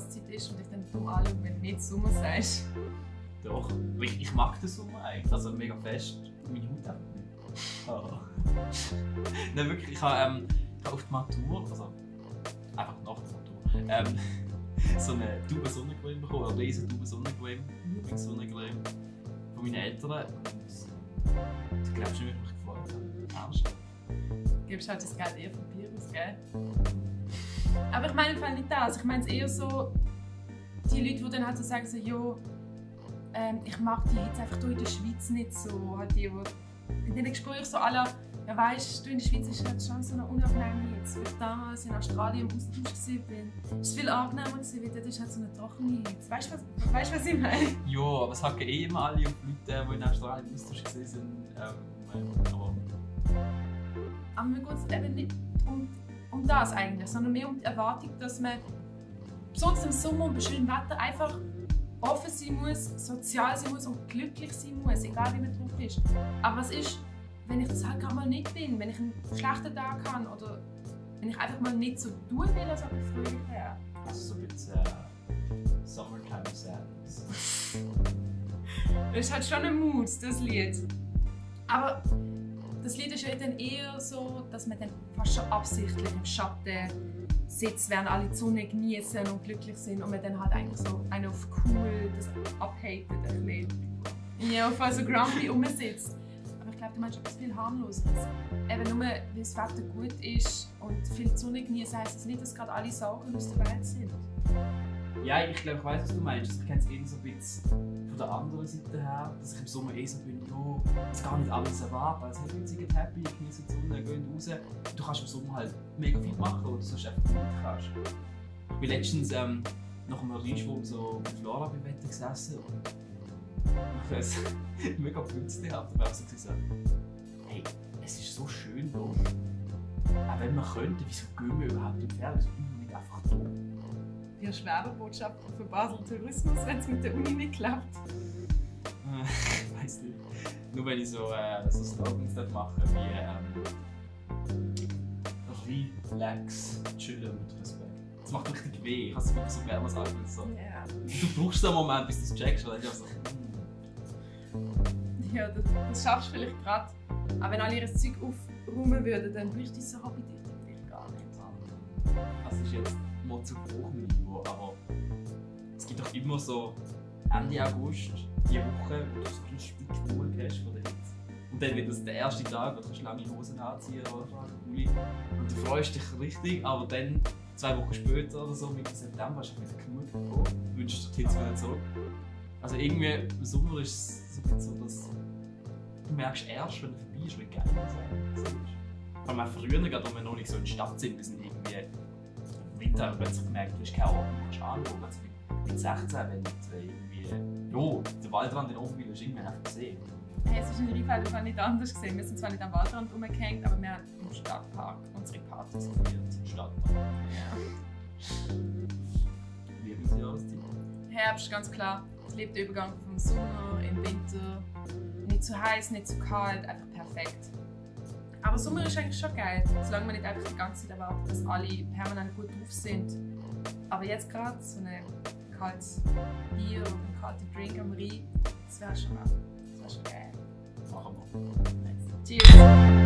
Jahreszeit ist und dich dann dumm anschaue, wenn du nicht Sommer sagst. Doch, ich mag den Sommer eigentlich, also mega fest. Meine Haut einfach nicht. Oh. Nein, wirklich, ich habe auf die Matur, also einfach nach der Matur, so eine Tube Sonnencreme bekommen, eine riesen Tube Sonnencreme, Lieblingssonnencreme von meinen Eltern. Und ich glaube schon, wie ich mich gefreut habe. Ernst. Du gibst halt das Geld eher für Bier aus, gell? Aber ich meine im Fall nicht das. Ich meine es eher so, die Leute, die dann halt so sagen, so, jo, ich mag die jetzt einfach hier in der Schweiz nicht so. Halt die in diesen Gesprächen so alle, ja weißt du, in der Schweiz ist halt schon so eine unangenehme Hitze. Weil ich damals in Australien im Austausch war, ist es viel angenehmer gewesen, weil dort ist halt so eine trockene Hitze. Weißt du, was ich meine? Ja, aber es hacken eh immer alle auf Leute, die in Australien im Austausch waren. Aber mir geht es eben nicht um das eigentlich, sondern mehr um die Erwartung, dass man besonders im Sommer und bei schönem Wetter einfach offen sein muss, sozial sein muss und glücklich sein muss, egal wie man drauf ist. Aber was ist, wenn ich das halt gerade mal nicht bin, wenn ich einen schlechten Tag habe oder wenn ich einfach mal nicht so tun will, als ob ich fröhlich wäre? Also so ein bisschen Summertime Sadness. Das ist halt schon ein Mut, das Lied. Aber das Lied ist ja dann eher so, dass man dann fast schon absichtlich im Schatten sitzt, während alle die Sonne genießen und glücklich sind und man dann halt eigentlich so einen auf cool das abhatet ein bisschen. Ja, auf so grumpy rumsitzt. Aber ich glaube, du meinst etwas viel harmloseres. Eben nur, weil das Wetter gut ist und viel Sonne genießen, heisst das nicht, dass gerade alle Sorgen aus der Welt sind. Ja, ich glaube, ich weiss, was du meinst. Ich kenne es eher so ein bisschen von der anderen Seite her, dass ich im Sommer eh so bin, jo, es gar nicht alles erwarten. Also hey, sind happy, genießen die Sonne, gehen raus. Und du kannst im Sommer halt mega viel machen, oder sonst einfach nicht kannst. Ich bin letztens nach einem Reinschwung so mit Flora beim Wetter gesessen und ich es mega plötzlich habe ich so gesagt, hey, es ist so schön hier. Auch wenn wir könnten, wieso gehen wir überhaupt in die Ferne? Wieso bleiben wir nicht einfach da? Die Schwerbotschaft für Basel Tourismus, wenn es mit der Uni nicht klappt. Ich weiß nicht. Nur wenn ich so Slogans mache wie relax, chillen mit Respekt. Das macht richtig weh. Ich habe es wirklich so gerne sagen. So. Yeah. Du brauchst so einen Moment, bis du es checkst, weil ich so. Ja, das schaffst du vielleicht gerade. Aber wenn alle ihr Zeug aufräumen würden, dann bräuchte ich so Hobby vielleicht gar nicht. Das ist jetzt mal zu hoch Niveau, aber es gibt doch immer so Ende August die Woche, wo du so einen Stück Ruhe hast von der Hitze. Und dann wird das der erste Tag, wo du lange Hosen anziehen oder Pulli. Und du freust dich richtig, aber dann 2 Wochen später oder so, Mitte September, hast du wieder genug davon. Du wünschst dir die Hitze wieder zurück. Also irgendwie im Sommer ist es so, dass du merkst erst, wenn du vorbei ist, wie geil das ist. Vor allem früher, gerade wenn wir noch nicht so in der Stadt sind, wir sind irgendwie im Winter plötzlich gemerkt, du hast keine Ahnung, du kannst anschauen. Also mit 16, wenn du irgendwie den Waldrand in Oberwil hast du irgendwann einfach gesehen. Hey, es ist in Rheinfelden nicht anders gesehen. Wir sind zwar nicht am Waldrand rumgehängt, aber wir haben im Stadtpark unsere Partys gefeiert. Stadtpark. Ja. Lieblingsjahreszeit? Herbst, ganz klar. Es lebt der Übergang vom Sommer in den Winter. Nicht zu heiß, nicht zu kalt, einfach perfekt. Aber Sommer ist eigentlich schon geil, solange man nicht einfach die ganze Zeit erwartet, dass alle permanent gut drauf sind. Aber jetzt gerade so ein kaltes Bier oder ein kalter Drink am Rhein, das wäre schon geil. Machen wir. Cheers!